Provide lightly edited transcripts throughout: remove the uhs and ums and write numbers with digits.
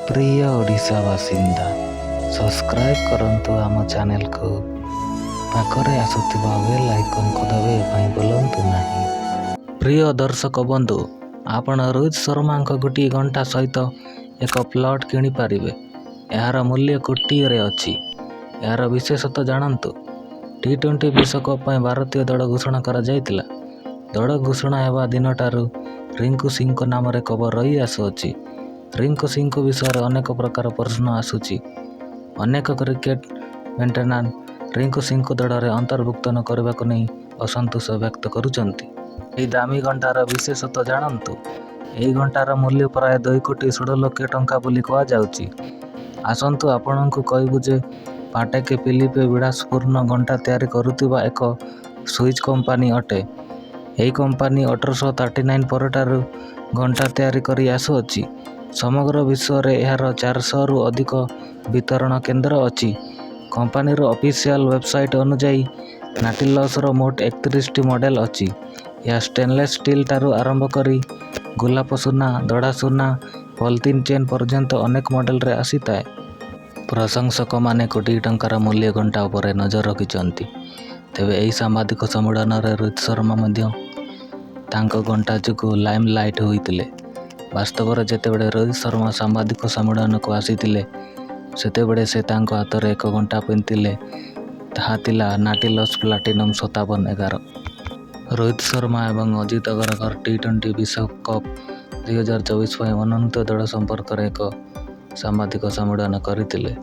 ପ୍ରିୟ ଓଡ଼ିଶା ବାସିନ୍ଦା, ସବସ୍କ୍ରାଇବ୍ କରନ୍ତୁ ଆମ ଚ୍ୟାନେଲକୁ। ପାଖରେ ଆସୁଥିବା ବେଲ୍ ଆଇକନ୍କୁ ଦବାଇବା ପାଇଁ ଭୁଲନ୍ତୁ ନାହିଁ। ପ୍ରିୟ ଦର୍ଶକ ବନ୍ଧୁ, ଆପଣ ରୋହିତ ଶର୍ମାଙ୍କ ଗୋଟିଏ ଘଣ୍ଟା ସହିତ ଏକ ପ୍ଲଟ୍ କିଣିପାରିବେ। ଏହାର ମୂଲ୍ୟ କୋଟିରେ ଅଛି। ଏହାର ବିଶେଷତ୍ୱ ଜାଣନ୍ତୁ। ଟି-20 ବିଶ୍ୱକପ୍ ପାଇଁ ଭାରତୀୟ ଦଳ ଘୋଷଣା କରାଯାଇଥିଲା। ଦଳ ଘୋଷଣା ହେବା ଦିନଠାରୁ ରିଙ୍କୁ ସିଂଙ୍କ ନାମରେ ଖବର ରହିଆସୁଅଛି। ରିଙ୍କୁ ସିଂଙ୍କ ବିଷୟରେ ଅନେକ ପ୍ରକାର ପ୍ରଶ୍ନ ଆସୁଛି। ଅନେକ କ୍ରିକେଟ କମେଣ୍ଟେଟର ରିଙ୍କୁ ସିଂଙ୍କୁ ଦଳରେ ଅନ୍ତର୍ଭୁକ୍ତ ନ କରିବାକୁ ନେଇ ଅସନ୍ତୋଷ ବ୍ୟକ୍ତ କରୁଛନ୍ତି। ଏହି ଦାମୀ ଘଣ୍ଟାର ବିଶେଷତ୍ୱ ଜାଣନ୍ତୁ। ଏହି ଘଣ୍ଟାର ମୂଲ୍ୟ ପ୍ରାୟ 2 କୋଟି 16 ଲକ୍ଷ ଟଙ୍କା ବୋଲି କୁହାଯାଉଛି। ଆସନ୍ତୁ ଆପଣଙ୍କୁ କହିବୁ ଯେ ପାଟେକ ଫିଲିପେ ବିଳାସପୂର୍ଣ୍ଣ ଘଣ୍ଟା ତିଆରି କରୁଥିବା ଏକ ସୁଇସ୍ କମ୍ପାନୀ ଅଟେ। ଏହି କମ୍ପାନୀ 1839 ପରଠାରୁ ଘଣ୍ଟା ତିଆରି କରି ଆସୁଅଛି। ସମଗ୍ର ବିଶ୍ୱରେ ଏହାର 400ରୁ ଅଧିକ ବିତରଣ କେନ୍ଦ୍ର ଅଛି। କମ୍ପାନୀର ଅଫିସିଆଲ ୱେବସାଇଟ୍ ଅନୁଯାୟୀ, ନାଟିଲସର ମୋଟ 31ଟି ମଡେଲ ଅଛି। ଏହା ଷ୍ଟେନଲେସ୍ ଷ୍ଟିଲ୍ ଠାରୁ ଆରମ୍ଭ କରି ଗୋଲାପ ସୁନା, ଧଳା ସୁନା, ପଲିଥିନ୍ ଚେନ୍ ପର୍ଯ୍ୟନ୍ତ ଅନେକ ମଡେଲରେ ଆସିଥାଏ। ପ୍ରଶଂସକମାନେ କୋଟି ଟଙ୍କାର ମୂଲ୍ୟ ଘଣ୍ଟା ଉପରେ ନଜର ରଖିଛନ୍ତି। ତେବେ ଏହି ସାମ୍ବାଦିକ ସମ୍ମିଳନୀରେ ରୋହିତ ଶର୍ମା ମଧ୍ୟ ତାଙ୍କ ଘଣ୍ଟା ଯୋଗୁଁ ଲାଇମଲାଇଟ୍ ହୋଇଥିଲେ। ବାସ୍ତବରେ ଯେତେବେଳେ ରୋହିତ ଶର୍ମା ସାମ୍ବାଦିକ ସମ୍ମିଳନୀକୁ ଆସିଥିଲେ, ସେତେବେଳେ ସେ ତାଙ୍କ ହାତରେ ଏକ ଘଣ୍ଟା ପିନ୍ଧିଥିଲେ, ତାହା ଥିଲା ନାଟିଲସ୍ ପ୍ଲାଟିନମ୍ 5711। ରୋହିତ ଶର୍ମା ଏବଂ ଅଜିତ ଅଗରକର ଟି-20 ବିଶ୍ୱକପ୍ 2024 ପାଇଁ ମନୋନୀତ ଦଳ ସମ୍ପର୍କରେ ଏକ ସାମ୍ବାଦିକ ସମ୍ମିଳନୀ କରିଥିଲେ।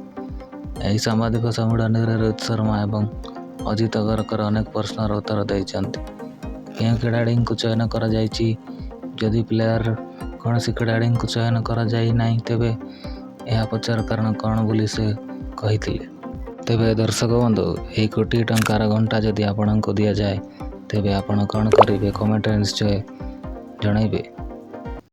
ଏହି ସାମ୍ବାଦିକ ସମ୍ମିଳନୀରେ ରୋହିତ ଶର୍ମା ଏବଂ ଅଜିତ ଅଗରକର ଅନେକ ପ୍ରଶ୍ନର ଉତ୍ତର ଦେଇଛନ୍ତି। କେଉଁ ଖେଳାଳିଙ୍କୁ ଚୟନ କରାଯାଇଛି? ଯଦି ପ୍ଲେୟାର କୌଣସି ଖେଳାଳିଙ୍କୁ ଚୟନ କରାଯାଇ ନାହିଁ, ତେବେ ଏହା ପଛର କାରଣ କ'ଣ ବୋଲି ସେ କହିଥିଲେ। ତେବେ ଦର୍ଶକ ବନ୍ଧୁ, ଏହି କୋଟିଏ ଟଙ୍କାର ଘଣ୍ଟା ଯଦି ଆପଣଙ୍କୁ ଦିଆଯାଏ, ତେବେ ଆପଣ କ'ଣ କରିବେ, କମେଣ୍ଟରେ ନିଶ୍ଚୟ ଜଣାଇବେ।